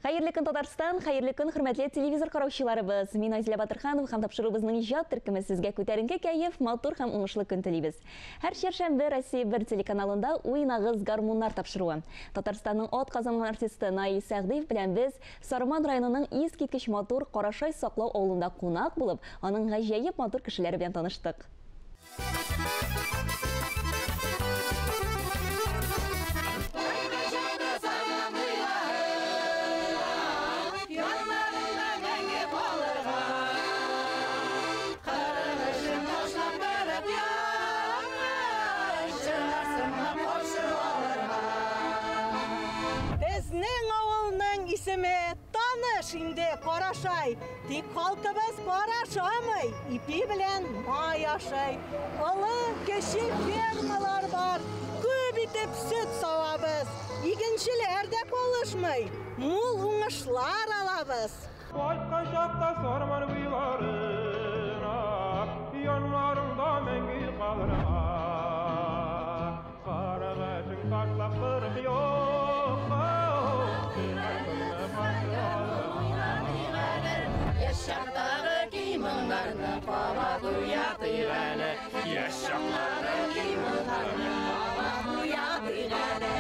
Хәерле көн, Татарстан, хәерле көн, хөрмәтле телевизор караучыларыбыз. Мин Айзилә Батырханова һәм тапшыруыбызның иҗат төркеме сезгә күтәренке кәеф, матур һәм уңышлы көн телибез. Һәр чәршәмбе Россия 1 телеканалында Уйнагыз гармуннар тапшыруы. Татарстанның ат казанган артисты Наил Сәгъдиев белән без Сарман районының искиткеч матур Карашай Саклау авылында кунак булып, аның гаҗәеп матур кешеләре белән таныштык. Безнең авылның исеме таныш инде Карашай. Тик халкыбыз карашамый, ипи белән май ашый. Олы, кече фермалар бар, күп итеп сөт савабыз. Игенчеләр дә калышмый, мул уңышлар алабыз. Кайткан чакта Сарман буйларына, яннарыңда мәңге калырга. Карагашың ташлап кырык юкка, Яшь чактагы көй-моңнарны кабат уятыйк әле. Яшь чактагы көй-моңнарны кабат уятыйк әле.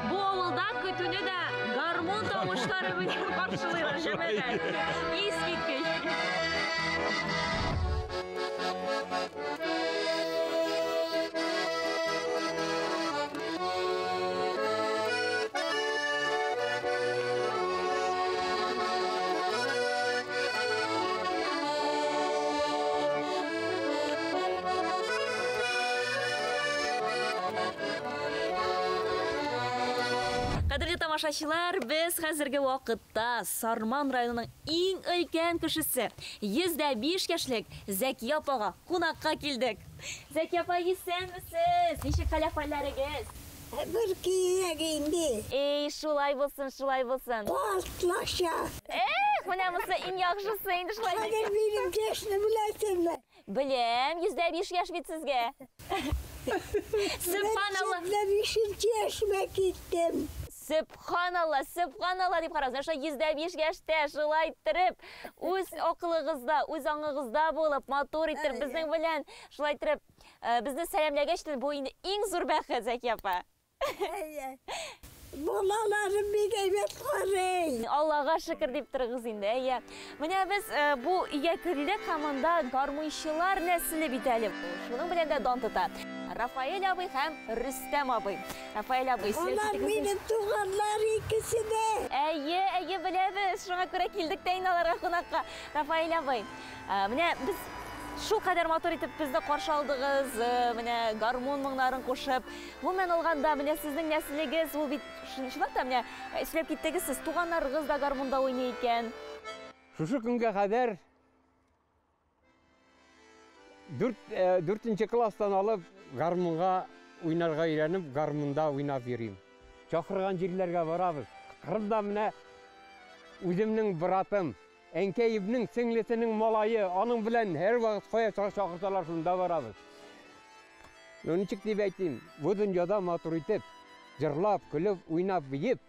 Бу авылда көтүне дә гармун тавышлары белән каршылыйлар, җәмәгать. Искиткеч. Кадерле тамашачылар, без хәзерге вакытта Сарман районының иң өлкән кешесе, 105 яшьлек Зәкия апага кунакка килдек. Зәкия апа, исәнмесез? Ничек хәл-әхвәлләрегез? Бер киек инде. Эй, шулай булсын, шулай булсын. Картлаша. Эх, менә монысы иң яхшысы инде шулай. Хәзер минем яшьне беләсеңме? Беләм, 105 яшь бит сезгә. Сөбханалла. 105 яшемә киттем. Сөбханалла, сөбханалла дип карагыз. Менә шулай 105 яшьтә шулай иттереп, үз акылыгызда, үз аңыгызда булып, матур иттереп безнең белән шулай иттереп безне сәламләгәч, бу инде иң зур бәхет, Зәки апа. Балаларым бик әйбәт карый. Аллага шөкер дип торыгыз инде, әйе. Менә без бу өйгә кердек һәм монда гармунчылар нәселе бит әле. Шуның белән дә дан тота. Рафаэль абый һәм Рөстәм абый. Рафаэль абый, Алар минем туганнар икесе дә. Әйе, әйе, беләбез. Шуңа күрә килдек тә инде аларга кунакка. Рафаэль абый, менә без шул кадәр матур итеп безне каршы алдыгыз, менә гармун моңнарын кушып. Гомумән алганда, менә сезнең нәселегез, ул бит чынлап та менә сөйләп киттегез сез, туганнарыгыз да гармунда уйный икән. Шушы көнгә кадәр дүртенче класстан алып гармунга уйнарга өйрәнеп, гармунда уйнап йөрим. Чакырган җирләргә барабыз. Кырымда менә үземнең братым, әнкәемнең сеңлесенең малае, аның белән һәрвакыт кая чакырсалар шунда барабыз. Ну, ничек дип әйтим, бу дөньяда матур итеп, җырлап, көлеп, уйнап, биеп,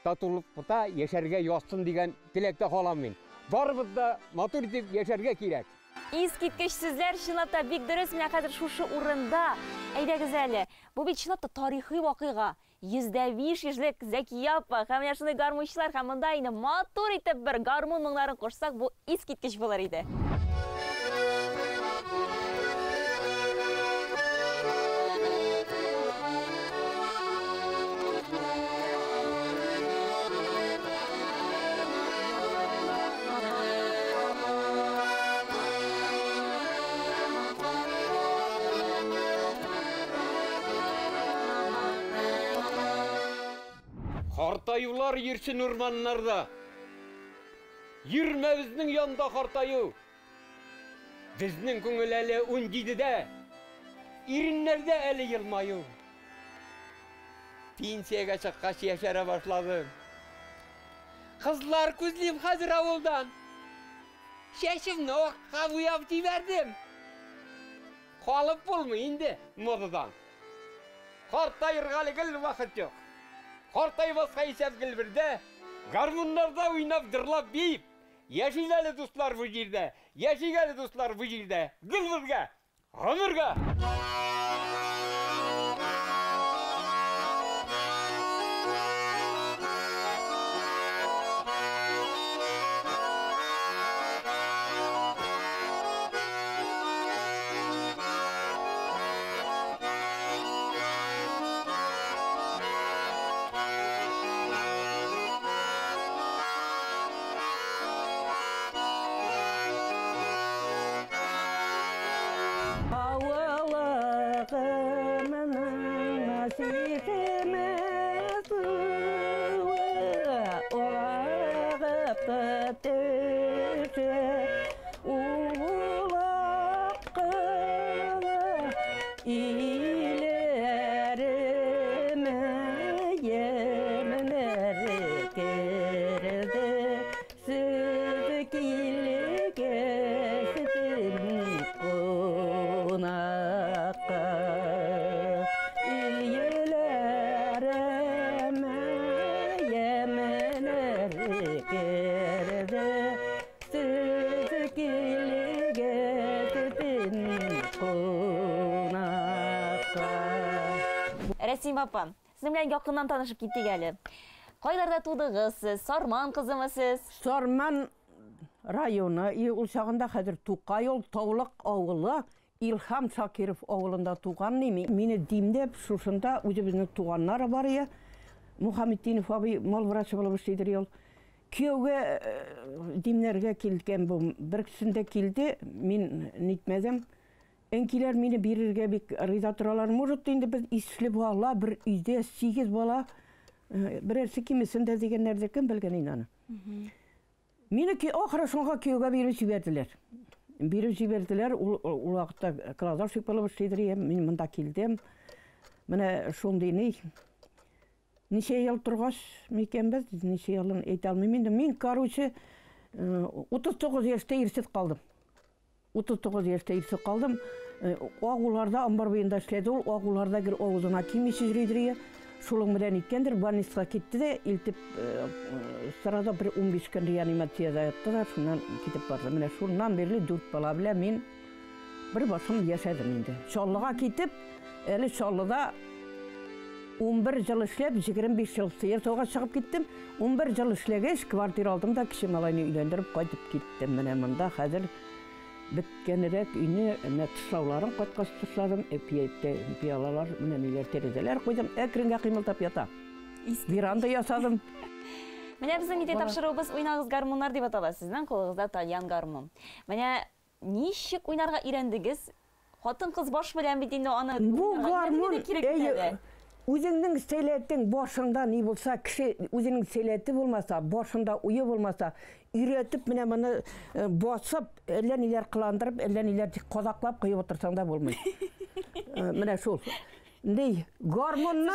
татулыкта яшәргә язсын дигән теләктә калам мин. Барыбыз да матур итеп яшәргә кирәк. Искиткеч сүзләр, чынлап та бик дөрес. Менә хәзер шушы урында, әйдәгез әле, бу бит чынлап та тарихи вакыйга. 105 яшьлек Зәкия апа һәм менә шундый гармунчылар һәм монда инде матур итеп бер гармун моңнарын кушсак, бу искиткеч булыр иде. Картаюлар йөрсен урманнарда. Йөрмә безнең янда картаю. Безнең күңел әле 17-дә, иреннәрдә әле елмаю. Пенсиягә чыккач яшәрә башладым. Кызлар күзлим хәзер авылдан. Чәчемне акка буяп җибәрдем. Калып булмый инде модадан. Картаерга әле гел вакыт юк. Картаймаска исәп гел бердә. Гармуннарда уйнап, җырлап, биеп. Яшик әле, дуслар, бу җирдә. Яшик әле, дуслар, бу җирдә. Гел бергә, гомергә! Рәсим апа, сезнең белән якыннан танышып киттек әле. Кайларда тудыгыз сез? Сарман кызымы сез? Сарман районы, ул чагында хәзер Тукай ул, Таулык авылы, Илһам Шакиров авылында туган. Мине димләп, шушында үзебезнең туганнары бар ия. Мухаммеддинов абый мал врачы булып эшлидер ул. Кияүгә димнәргә килгән бу. Бер кешендә килде, мин нитмәдем. Әнкиләр мине бирергә бик риза торалар. Может, инде без исле бала, бер өйдә 8 бала, берәрсе кимесен дә дигәннәрдер, кем белгән инде аны. Мине ахыры шуңа кияүгә биреп җибәрделәр. Биреп җибәрделәр, ул вакытта кладовщик булып эшлидер идем, мин монда килдем. Менә шундый ни. Ничә ел торгач микән без, ничә елын әйтә алмыйм инде. Мин, короче, 39 яшьтә ирсез калдым. 39 яшьтә ирсез калдым. Агуларда, амбар буенда эшләде ул, агуларда гел авызына кимичә йөридер. Шулың белән иткәндер, больницага китте дә, илтеп сразу бер 15 көн реанимациядә ятты да, шуннан китеп барды. Менә шуннан бирле 4 бала белән мин бер башым яшәдем инде. Чаллыга китеп, әле Чаллыда 11 ел эшләп, 25 ел сыер сауга чыгып киттем. 11 ел эшләгәч, квартира алдым да, кече малайны өйләндереп кайтып киттем. Менә монда хәзер беткәнрәк өйне, менә тышлауларын кайткач тышладым, пиалалар, менә ниләр, тәрәзәләр куйдым, әкренгә кыймылдап ята. Веранда ясадым. Менә безнең инде тапшыруыбыз Уйнагыз гармуннар дип атала. Сезнең кулыгызда тальян гармун. Менә ничек уйнарга өйрәндегез? Хатын-кыз баш белән бит инде аны. Бу гармун, үзеңнең сәләтең башыңда ни булса, кеше үзенең сәләте булмаса, башында уе булмаса, өйрәтеп менә моны басып, әллә ниләр кыландырып, әллә ниләр тик казаклап куеп утырсаң да булмый. Менә шул. Ни, гармунны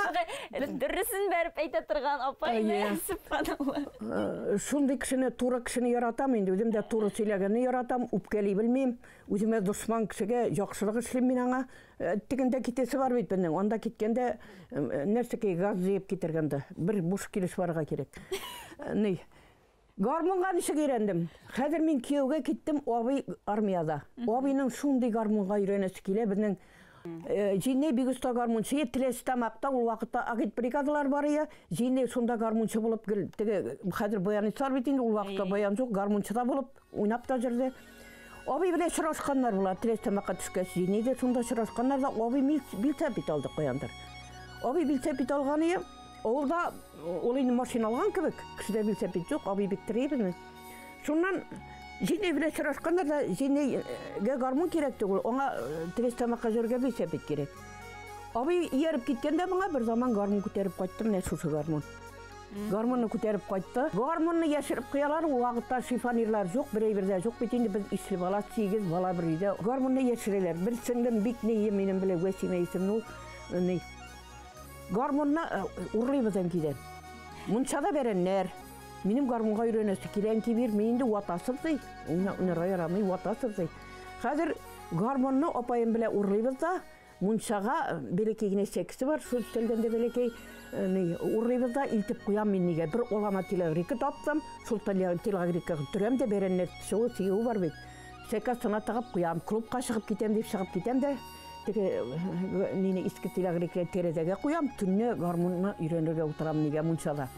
дөресен бәреп әйтә торган апай, субханалла. Шундый кешене, туры кешене яратам инде, үзем дә туры сөйләгәнне яратам, үпкәли белмим. Үземә дошман кешегә яхшылык эшлим мин аңа. Тегендә китәсе бар бит безнең. Анда киткәндә нәрсәкәй газ җыеп китергәндә бер буш килеш барырга кирәк. Ни, гармунга ничек өйрәндем? Хәзер мин кияүгә киттем, абый армияда. Абыйның шундый гармунга өйрәнәсе килә, безнең Җиннәй бик оста гармунчы, Теләче Тамакта ул вакытта агитбригадалар бар иде. Җиннәй шунда гармунчы булып, теге хәзер баянистлар бит инде, ул вакытта баян юк, гармунчы да булып уйнап та йөрде. Абый белән очрашканнар була, Теләче Тамакка төшкәч, Җиннәй дә шунда очрашканнар да, абый билсәпит алды каяндыр. Абый билсәпит алган иде, авылда ул инде машина алган кебек, кешедә билсәпит юк, абый бик тери безне. Шуннан Җиннәй белән очрашканнар да, Җиннәйгә гармун кирәк түгел, аңа Теләче Тамакка йөрергә билсәпит кирәк. Абый ияреп киткәндә моңа бер заман гармун күтәреп кайтты, менә шушы гармун. Гармунны күтәреп кайтты. Гармунны яшереп куялар, ул вакытта шифонерлар юк, бер әйбер дә юк бит инде, без ишле бала, 8 бала бер өйдә. Гармунны яшерәләр. Бер сеңлем бик ни минем белән Вәсимә исемле ул, ни. Гармунны урлыйбыз әнкидән. Мунчада бәрәннәр. Минем гармунга өйрәнәсе килә, әнки бирми инде, ватасыз ди. Уйнарга ярамый, ватасыз ди. Хәзер гармунны апаем белән урлыйбыз да, мунчага бәләкәй генә сәкесе бар, шул өстәлдән дә бәләкәй, ни, урлыйбыз да, илтеп куям мин нигә. Бер олама телогрейка таптым, шул телогрейкага төрәм дә, бәрәннәр төшүе, сигеүе бар бит. Сәке астына тыгып куям, клубка чыгып китәм дип чыгып китәм дә, теге, нине иске телогрейка тәрәзәгә куям, төнне гармунны өйрәнергә утырам нигә мунчада.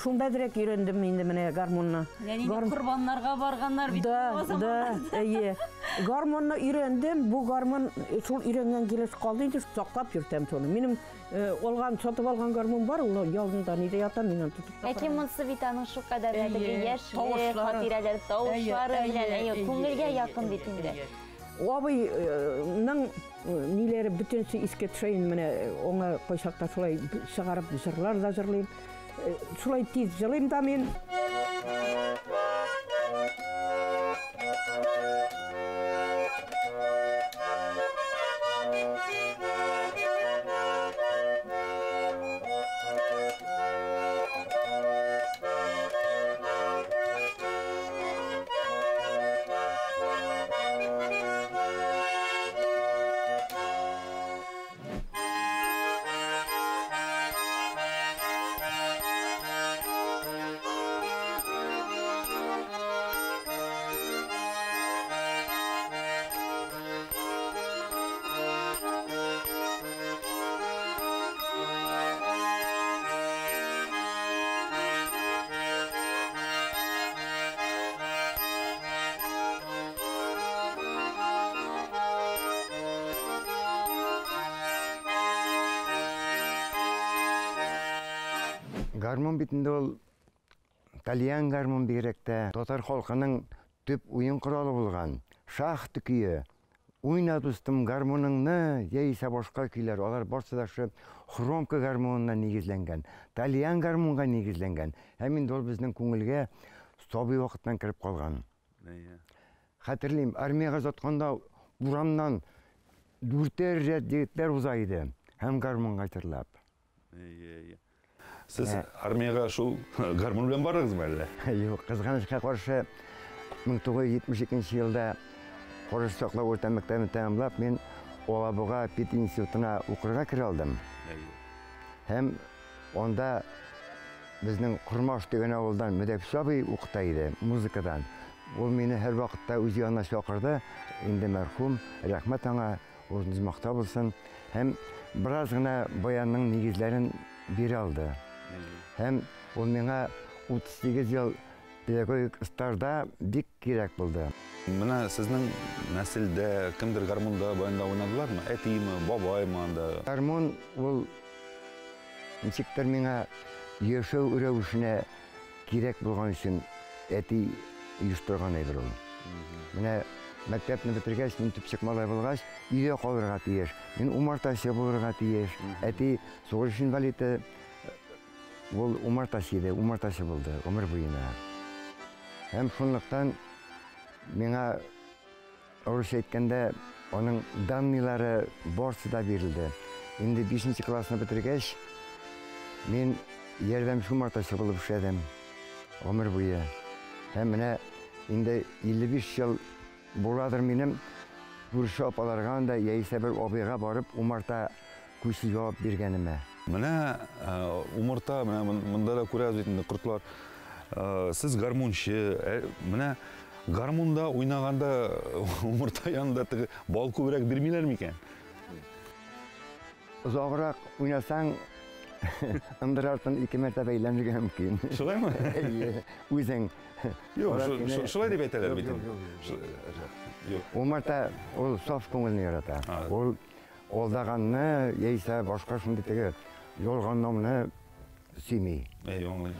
Шунда дирәк өйрәндем инде менә гармунны. Менә нинди корбаннарга барганнар бит Да, ул да, заманнарда. әйе. Гармунны өйрәндем, бу гармун шул өйрәнгән килеш калды инде, саклап йөртәм шуны. Минем, алган, сатып алган гармун бар, ул ялында нидә ята, мин аны тотып та Ләкин карамыйм. монысы бит аның шулкадәр Әйе, теге яшьлек, тавышлары. хатирәләр, тавышлары Әйе, белән, әйе, әйе, күңелгә әйе, якын бит әйе, инде. әйе. Абыйның ниләре бөтенесе искә төшә инде, менә аңа кайчакта шулай чыгарып җырлар да җырлыйм. Шулай тиз җырлыйм да мин. Гармун бит инде ул тальян гармун бигрәк тә татар халкының төп уен коралы булган. Шахта көе. Уйна, дустым, гармуныңны, яисә башка көйләр, алар барсы да шул хромка гармунына нигезләнгән, тальян гармунга нигезләнгән. Һәм инде ул безнең күңелгә сабый вакыттан кереп калган. Хәтерлим, армиягә озатканда урамнан дүртәр рәт егетләр уза иде һәм гармунга җырлап. Сез армиягә шул гармун белән бардыгызмы әллә? Юк, кызганычка каршы, мең тугыз йөз җитмеш икенче елда Карыш саклау урта мәктәбен тәмамлап, мин Алабуга пединститутына укырга керә алдым. Һәм анда безнең Кормаш дигән авылдан Мөдәфис абый укыта иде музыкадан. Ул мине һәр вакытта үз янына чакырды. Инде мәрхүм, рәхмәт аңа, урыны мактау булсын. Һәм бераз гына баянның нигезләрен бирә алды. Һәм ул миңа 38 ел педагогик стажда бик кирәк булды. Менә сезнең нәселдә кемдер гармунда, баянда уйнадылармы? Әтиме, бабаймы анда? Гармун ул ничектер миңа яшәү рәвешенә кирәк булган өчен әти оештырган әйбер ул. Менә мәктәпне бетергәч, мин төпчек малай булгач, өйдә калырга тиеш. Мин умартачы булырга тиеш. Әти сугыш инвалиды, ул умартачы иде, умартачы булды гомер буена. Һәм шунлыктан миңа русча әйткәндә аның данныйлары барсы да бирелде. Инде 5 классны бетергәч, мин ярдәмче умартачы булып эшләдем гомер буе. Һәм менә инде 55 ел буладыр минем күрше апаларга анда яисә бер абыйга барып умарта күче җавап биргәнемә. Менә умарта, менә монда да күрәбез бит инде кортлар. Сез гармунчы, менә гармунда уйнаганда умарта янында теге бал күбрәк бирмиләр микән? Озаграк уйнасаң, ындыр артын ике мәртәбә әйләнергә мөмкин. Шулаймы? Әйе, үзең. Юк, Алар сине шулай дип әйтәләр бит Юк, инде. юк, юк, юк. Юк. Умарта ул саф күңелне ярата. Ул алдаганны яисә башка шундый теге ялганны сөйми. Әй, аңлыйм.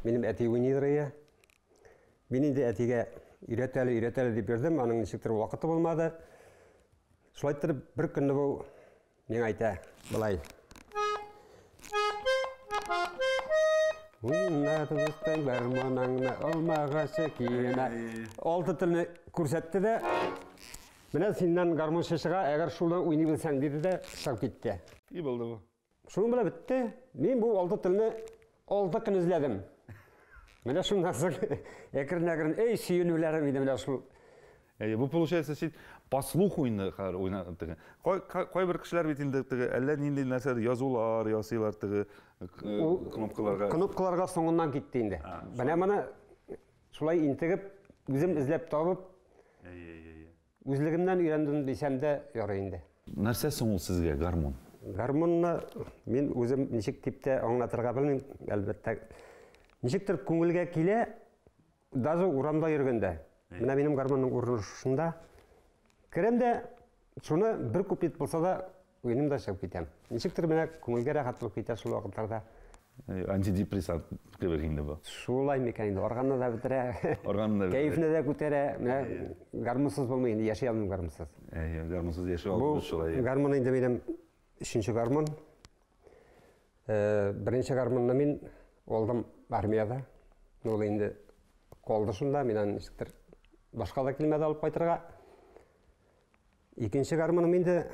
Минем әти уйныйдыр ие. Мин инде әтигә өйрәт әле, өйрәт әле дип йөрдем, аның ничектер вакыты булмады. Шулай иттереп, бер көнне бу миңа әйтә, былай. Уйна дустың гармоныңны алмагачы киенә. Алты телне күрсәтте дә, менә синнән гармунчы чыга, әгәр шуны уйный белсәң, диде дә чыгып китте. И булды бу. Шуның белән бетте. Мин бу алты телне алты көн эзләдем. Менә шуннан соң әкрен-әкрен, эй, сөенүләрем иде менә шул. Әйе, бу получается син по слуху инде хәзер уйна теге. Кайбер кешеләр бит инде теге әллә нинди нәрсәләр язулар ясыйлар теге кнопкаларга. Кнопкаларга соңыннан китте инде. Менә моны шулай интегеп, үзем эзләп табып, үзлегемнән өйрәндем дисәм дә ярый инде. Нәрсә соң ул сезгә гармун? Гармунны мин үзем ничек дип тә аңлатырга белмим, әлбәттә. Ничектер күңелгә килә, даже урамда йөргәндә. Менә минем гармунның урыны шушында. Керәм дә, шуны бер куплет булса да уйныйм да чыгып китәм. Ничектер менә күңелгә рәхәт булып китә шул вакытларда. Антидепрессант кебек инде бу. Шулай микән инде, арганны да бетерә. Арганны да бетерә. Кәефне дә күтәрә. Менә гармунсыз булмый инде, яши алмыйм гармунсыз. Әйе, гармунсыз яши алмыйбыз шулай. Бу гармун инде минем өченче гармун. Беренче гармунны мин алдым армиядә. Ул инде калды шунда, мин аны ничектер башка да килмәде алып кайтырга. Икенче гармуным инде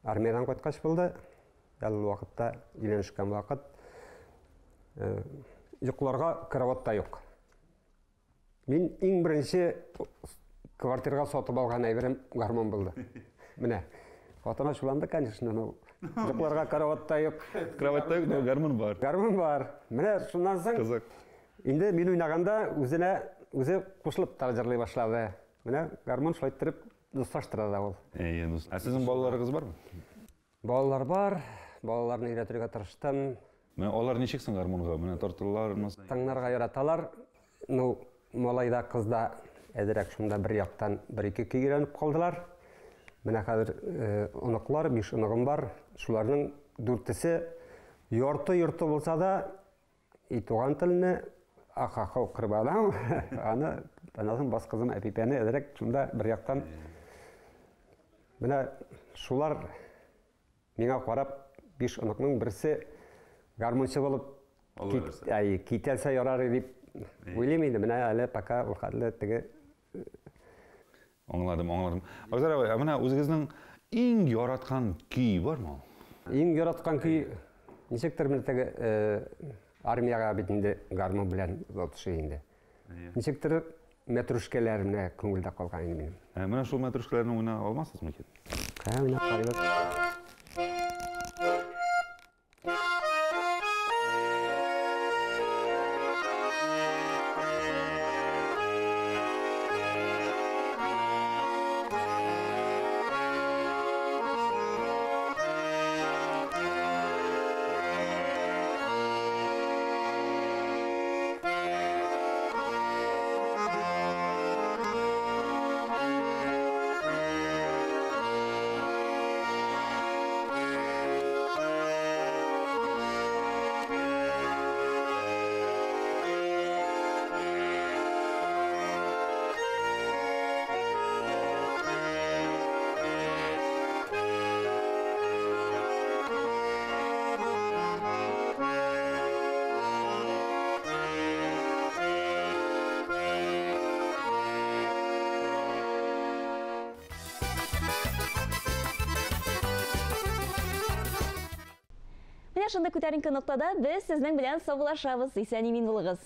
армиядән кайткач булды. Әле ул вакытта өйләнешкән вакыт. Йокларга кровать та юк. Мин иң беренче квартирага сатып алган әйберем гармун булды. Менә хатын ачуланды, конечно, но йокларга кровать та юк. Кровать та юк, но гармун бар. Гармун бар. Менә шуннан соң Кызык. Инде мин уйнаганда үзенә үзе кушылып та җырлый башлады. Менә гармун шулай иттереп дуслаштыра да ул. Әйе, дус. Ә сезнең балаларыгыз бармы? Балалар бар. Балаларны өйрәтергә тырыштым. Менә алар ничек соң гармунга? Менә тартылалармы? Тыңларга яраталар. Ну, малай да, кыз да әзрәк шунда бер яктан бер-ике көй өйрәнеп калдылар. Менә хәзер оныклар, 5 оныгым бар. Шуларның 4-се ярты-йорты булса да, и туган телне ахахау кырбалам. Аны, аннан бас кызым Әпипәне әзрәк шунда бер яктан. Менә шулар миңа карап 5 оныкның берсе гармунчы булып китәлсә ярар дип уйлыйм инде. Менә әле пока ул хәтле теге. Аңладым, аңладым. Абзар абый, ә менә үзегезнең иң яраткан көй бармы? Иң яраткан көй ничектер менә теге армиягә бит инде гармун белән озатышы инде. Ничектер мәтрүшкәләр менә күңелдә калган инде минем. Менә шул мәтрүшкәләрне уйный алмассызмы икән? Ә, уйнап карыйбыз. Менә шундый күтәренке ноктада без сезнең белән саубуллашабыз. Исән-имин булыгыз.